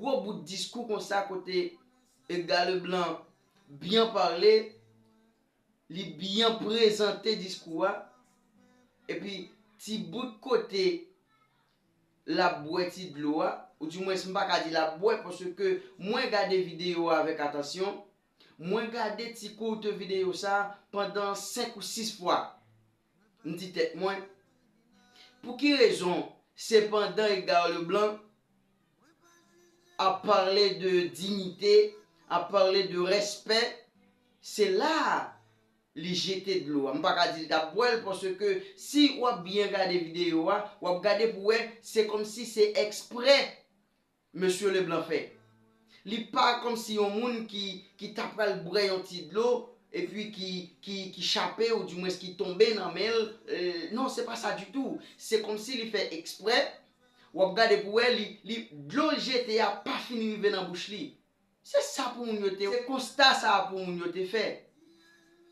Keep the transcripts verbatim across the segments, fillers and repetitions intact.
gwo bout diskou konsa kote Edgar Leblanc byen pale, li byen prezante diskou a, epi ti bout kote l ap bwè ti dlo a, oudimwens m pa ka di l ap bwè, paske mwen gade videyo a avèk atansyon, mwen gade ti kout videyo sa a pandan senk ou sis fwa. M di tèt mwen, pou ki rezon se pandan Edgar Leblanc ap pale de diyite, ap pale de respè, se la a li jete dlo a. M pa ka di l t ap bwè l, paske si w ap byen gade videyo a, w ap gade pou wè se kòmsi se eksprè mesye Leblanc fè. Li pa kòmsi yon moun ki, ki ta pral bwè yon ti dlo, epi ki, ki, ki chape, oudimwens ki tonbe nan men l. Eh, non, se pa sa ditou. Se kòmsi li fè eksprè. W ap gade pou wè, li, li, dlo l jete a pa fin rive nan bouch li. Se sa pou moun yo te, se konsta sa a pou moun yo te fè.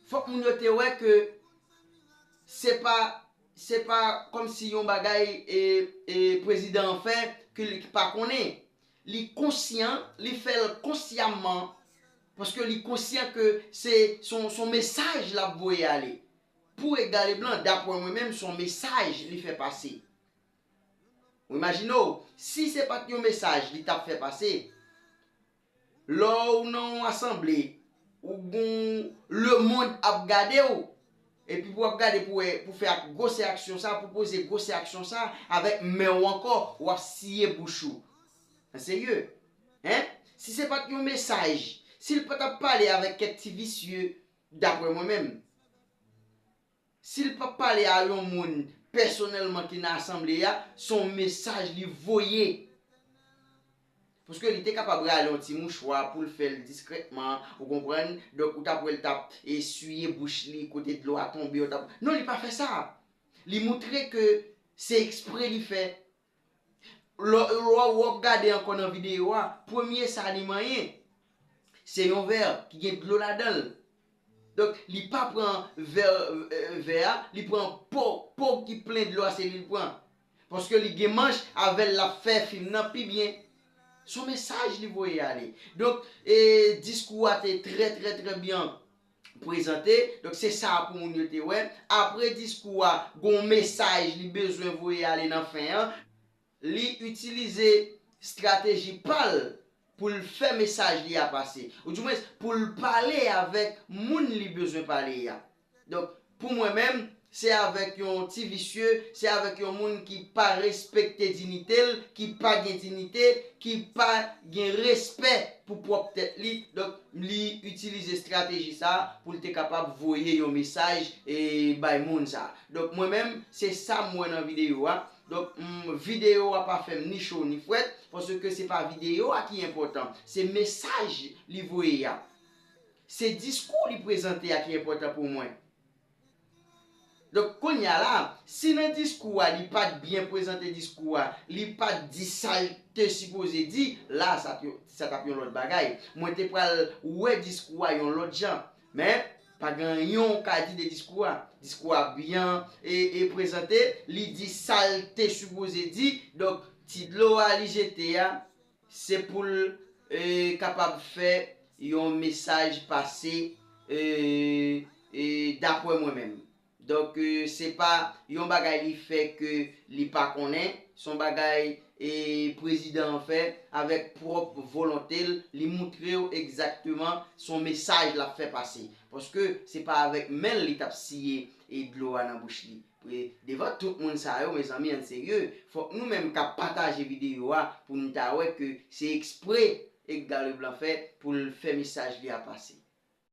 Fòk moun yo te wè ke se pa, se pa kòmsi yon bagay e, e prezidan an fè ke li pa konnen. Li konsyan, li fè l konsyamman, paske li konsyan ke se, se yon, se yon mesaj l ap voye ale. Pou Edgar Leblanc, daprè mwen menm, se yon mesaj li fè pase. Ou imajine w, si se pa t yon mesaj li t ap fè pase, lè w nan yon asanble, ou gon lemonn ap gade w, epi pou w ap gade pou wè, pou fè ak gwosè aksyon sa, pou poze gwosè aksyon sa avèk men w ankò, w ap siye bouch ou. An serye? Hein? Si se pa t yon mesaj, si l pa t ap pale avèk kèk ti visye, daprè mwen menm, si l p ap pale a yon moun pèsonèlman ki nan asanble a, se yon mesaj li voye. Paske li te kapab rale yon ti mouchwa pou l fè l diskrètman, ou konprann? Donk, ou t ap wè l t ap eswiye bouch li, kote dlo a tonbe, ou t ap, non, li pa fè sa. Li montre ke se ekspre li fè. Lè w ap gade ankò nan videyo a, premye sa li manyen, se yon vè ki gen dlo ladan l. Donk, li pa pran vè, eh, vè a, li pran po, po ki plen dlo a, se li l pran. Paske li gen manch, avè l l ap fè fim nan pi byen. Se yon mesaj li voye ale. Donk, eh, diskou a te trè, trè, trè byen prezante. Donk, se sa pou moun yo te wè. Apre diskou a, gon mesaj li bezwen voye ale nan fen an. Li itilize estrateji pa l pou l fè mesaj li a pase. Oudimwens, pou l pale avèk moun li bezwen pale a. Donk, pou mwen menm, se avèk yon ti visye, se avèk yon moun ki pa respekte diyite l, ki pa gen diyite, ki pa gen respè pou pwòp tèt li. Donk, li itilize estrateji sa a pou l te kapab voye yon mesaj, e, bay moun sa a. Donk, mwen menm, se sa m wè nan videyo a. Donk, mm, videyo a pa fè m ni cho ni frèt, paske se pa videyo a ki enpòtan, se mesaj li voye a. Se diskou li prezante a ki enpòtan pou mwen. Donk, kounye a la, si nan diskou a, li pa t byen prezante diskou a, li pa t di sa l te sipoze di, la, sa t yo, sa t ap yon lòt bagay. Mwen te pral wè diskou a yon lòt jan. Men, pa gen anyen w ka di de diskou a. Diskou a byen e, e prezante, li di sa l te sipoze di. Donk, ti dlo a li jete a, se pou l, e, kapab fè yon mesaj pase, e, e, daprè mwen menm. Donk, e, se pa yon bagay li fè ke li pa konnen, se yon bagay, e, prezidan an fè avèk pwòp volonte l, li moutre w egzakteman se yon mesaj l ap fè pase. Paske se pa avèk men l li t ap siye, e, dlo a nan bouch li. E, devan tout moun sa yo, mezanmi, ann serye, fòk nou menm k ap pataje videyo a pou n ta wè ke se ekspre Edgar Leblanc fè pou l fè mesaj li a pase.